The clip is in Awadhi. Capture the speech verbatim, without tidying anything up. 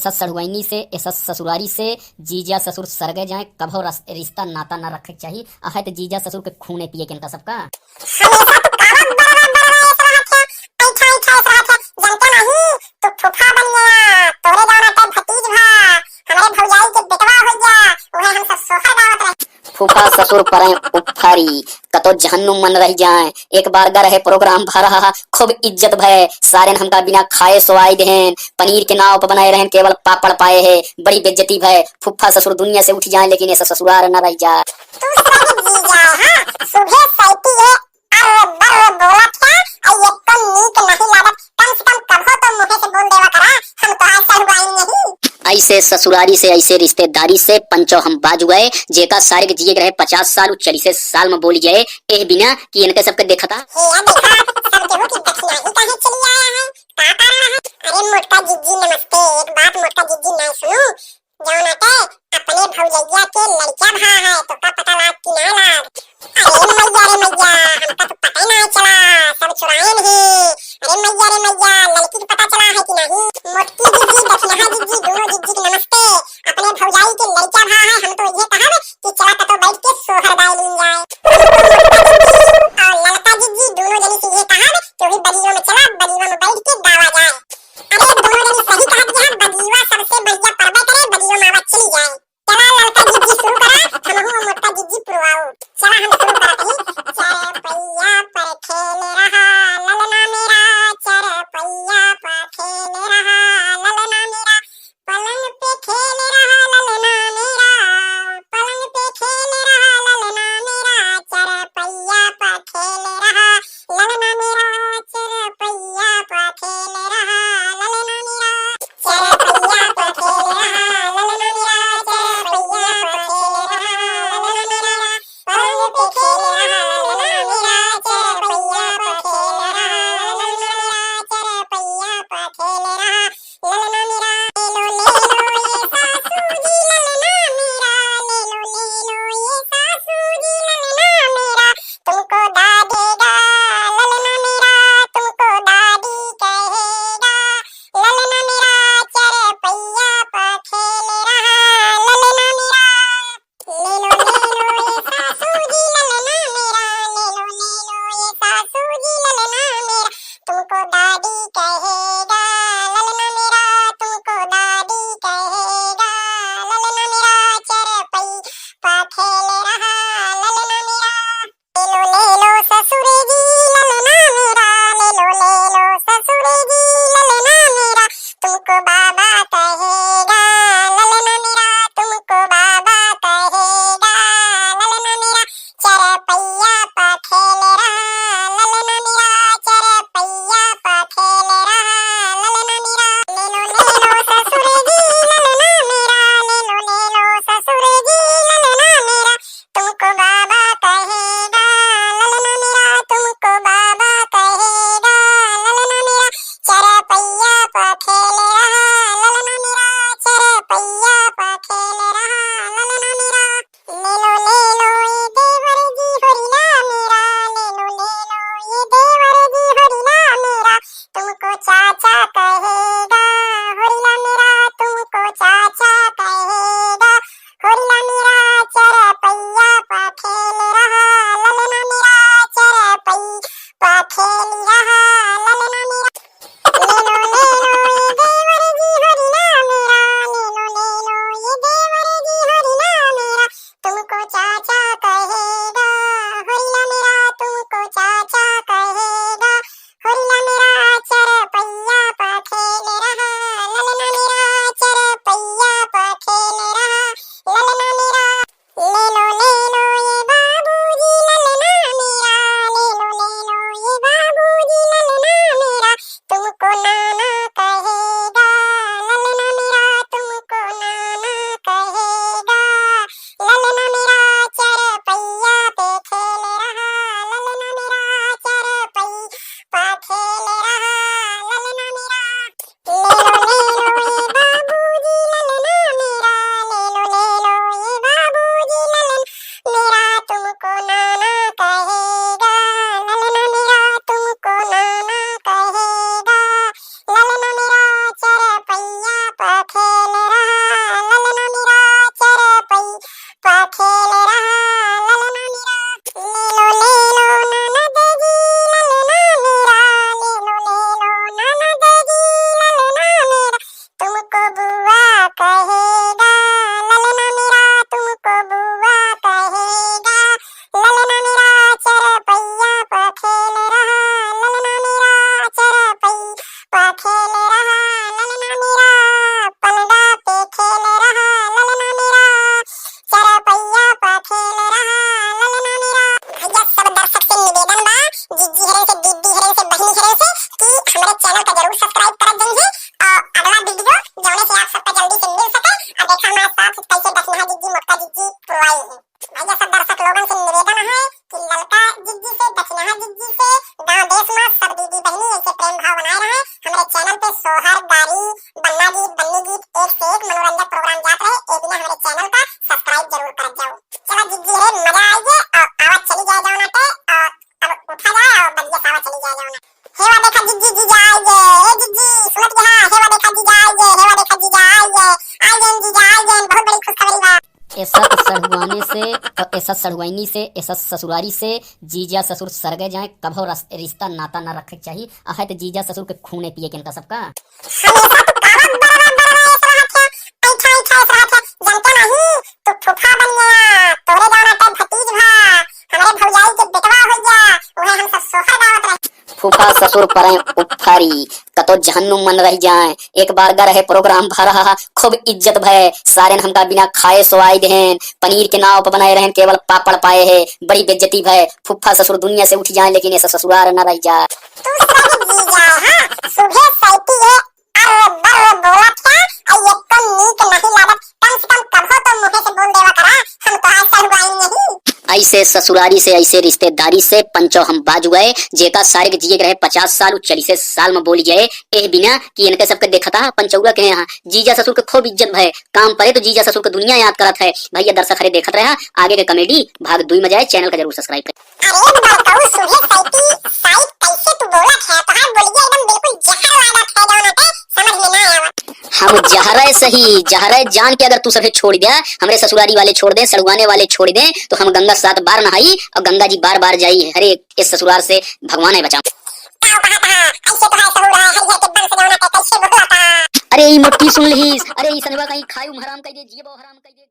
सस सढ़ुआइनी से, ए सस ससुरारी से जीजा ससुर सरगे जाएँ, कभो रस-, रिश्ता नाता ना रखे के चाही। अहै त जीजा ससुर के खूने पिए के इनका सबका। हमेशा तू कावत बरवा बरवा ऐसे रहत है, ऐठा ऐठा ऐसे रहत है, जनता नहीं, तू फूफा बन गया, तोरे जौन अटे भतीज भा, हमरे भौजाई के बेटवा हो गया, उहे हम सब सोहर गावत रहे। फूफा ससुर परै उफारी, कतो जहन्नुम मन रहि जाएँ। एक बार गा रहे program भा रहा, खूब इज्जत भए, सारेन हमका बिना खाए सोआइ देहेन, पनीर के नाव पर बनाए रहेन, केवल पापड़ पाए है, बड़ी बेइज्जती भए। फूफा ससुर दुनिया से उठि जाएँ, लेकिन ऐसा ससुरार न रहि जाए। तू सब जी जाए, हाँ, सुबह सैती है, अर्र बर्र बोलत है, अउ एको नीक नहीं लागत, कम से कम कभो तो मुँहे से बोल देवा करा, हम तोहार सढ़ुआइन नहीं। ऐसे ससुरारी से, ऐसे रिश्तेदारी से पंचो हम बाज गए, जेका सारे के जिए के रहे पचास साल, उ चालीसे साल में बोली जाए, एह बिना कि इनके सबके देखता। हे या देखा, सब केहू की दखिनाही काहे चली आया है, का कारण है? अरे मोटका जिज्जी नमस्ते, एक बात मोटका जिज्जी ना सुनू, जौन अटे अपने भौजैया के लड़का भा है, तोका पता लाग कि ना लाग? अरे मैया रे मैया, हमका तो पता ही ना चला, सब चुराएन ही। अरे मैया रे मैया, लड़की के पता चला है कि नहीं? मोटकी जिज्जी, दखिनहा जिज्जी, दोनों जिज्जी के नमस्ते। अपने भौजाई के लड़का भा है, हम तो ये कहब कि चला कतो बैठ के सोहर गाय लीन जाए। और ललका जिज्जी, दोनों जनी से ये कहब कि वही बगिया में चला, बगिया में बैठ के गावा जाए। अरे दोनों जनी सही कहत है, बगिया सबसे बढ़िया परबे करे, बगिया में आवा चली जाए। चला ललका जिज्जी शुरू करा, हमहू मोटका जिज्जी पुरवाओ। चला हम शुरू करत हई। चार पहिया पर खेल रहा ललना मेरा, चार पहिया पर खेल रहा ललना मेरा, पलंग पे खेल रहा ललना मेरा, पलंग पे खेल रहा ललना मेरा, चार पहिया पर खेल रहा ललना मेरा, चार पहिया पर खेल रहा ललना मेरा, चार पहिया पर खेल रहा ललना मेरा, चार पहिया पर खेल रहा ललना मेरा, पलंग पे खेल रहा ललना मेरा, चार पहिया पर खेल रहा ललना मेरा, चार पहिया पर खेल रहा ललना मेरा। ले लो, ले लो ये सासू जी ललना मेरा, ले लो, ले लो ये सासू जी ललना मेरा, तुमको दादी गा ललना मेरा, तुमको दादी कहेगा ललना मेरा, चार पहिया पर खेल रहा ललना मेरा। ले लो, ले लो ये सासू जी ललना मेरा, ले लो, ले लो ये सासू जी ललना मेरा, तुमको दादी कहेगा ललना मेरा, तुमको दादी कहेगा ललना मेरा, चार पहिया पर खेल रहा ललना मेरा। ले लो, ले लो ससुर जी ललना मेरा, ले लो, ले लो ससुर जी ललना मेरा, तुमको बाबा कहेगा ललना मेरा, तुमको बाबा कहेगा ललना मेरा, चार पहिया पर खेल रहा ललना मेरा, चार पहिया पर खेल रहा ललना मेरा। ले लो, ले लो ससुर जी ललना मेरा, ले लो, ले लो ससुर जी ललना मेरा, तुमको बाबा कहेगा ललना मेरा, तुमको बाबा कहेगा ललना मेरा, चार पहिया पर खेल रहा ललना मेरा, चार पहिया पर खेल रहा ललना मेरा। ले लो, ले लो ये देवर जी होरिला मेरा, ले लो, ले लो ये देवर जी होरिला मेरा, तुमको चाचा कहेगा होरिला मेरा, तुमको चाचा कहेगा होरिला मेरा, चार पहिया पर खेल रहा ललना मेरा, चार पहिया पर खेल रहा ललना मेरा। ले लो, ले लो ये देवर जी होरिला मेरा, ले लो, ले ऐसा सढ़ुआने से, ऐसा सढ़ुआइनी से, ऐसा ससुरारी से जीजा ससुर सरगे जाए, कभो रस-, रिश्ता नाता न रखे के चाही। अहै त जीजा ससुर के खूने पिए के इनका सबका। हमेशा तू गावत बरवा बरवा ऐसा रहत है, ऐठा ऐठा ऐसा रहत है, जनता नहीं, तू फूफा बन गया, तोरे जौन आटे भतीज भा, हमरे भौजाई के बेटवा हो गया, उहे हम सब सोहर गावत रहे। फूफा ससुर परे उफारी, कतो जहन्नुम मन रह जाए। एक बार गर है प्रोग्राम भा रहा, खूब इज्जत भय, सारेन हमका बिना खाए सोआई देहेन, पनीर के नाव पर बनाए रहेन, केवल पापड़ पाए है, बड़ी बेइज्जती भय। फूफा ससुर दुनिया से उठ जाए, लेकिन ऐसा ससुरार न रह जाए। तू सब जी जाए, हाँ, सुबह सैती है, अर्र बर्र बोलत है, और ये तो नीक नहीं लागत, कम से कम कभो तो मुँहे से बोल देवा करा, हम तो आज सढ़ुआइन नहीं। ऐसे ससुरारी से, ऐसे रिश्तेदारी से पंचो हम बाज गए, जेका सारे के जिए के रहे पचास साल, उ चालीसे साल में बोली जाए। एह बिना कि इनके सबके देखता पंचौरा के यहाँ जीजा ससुर के खूब इज्जत भय, काम परे तो जीजा ससुर के दुनिया याद करत है। भैया दर्शक हरे देखत रहा, आगे के कॉमेडी भाग दुई में जाए, चैनल का जरूर सब्सक्राइब करें। अरे बड़काऊ सुबह सैती साइड कैसे तू बोलत है? तोहार बोलिया एकदम बिल्कुल जहर लागत है, जौन आटे समझ में ना आवत। हम जहरे सही, जहरे जान के अगर तू सभे छोड़ दे, हमरे ससुरारी वाले छोड़ दे, सड़ुआने वाले छोड़ दे, तो हम गंगा सात बार नहाई और गंगा जी बार बार जाई। हरे इस ससुरार से भगवान है बचाओ। का कहत है? ऐसे तोहार सहूर है, हरिहर के वंश जौन आटे कैसे बोलत है? अरे ई मोटी सुन लिहिस, अरे ई सनवा कहीं खाई हराम कह दे, जिए बहु हराम कह दे।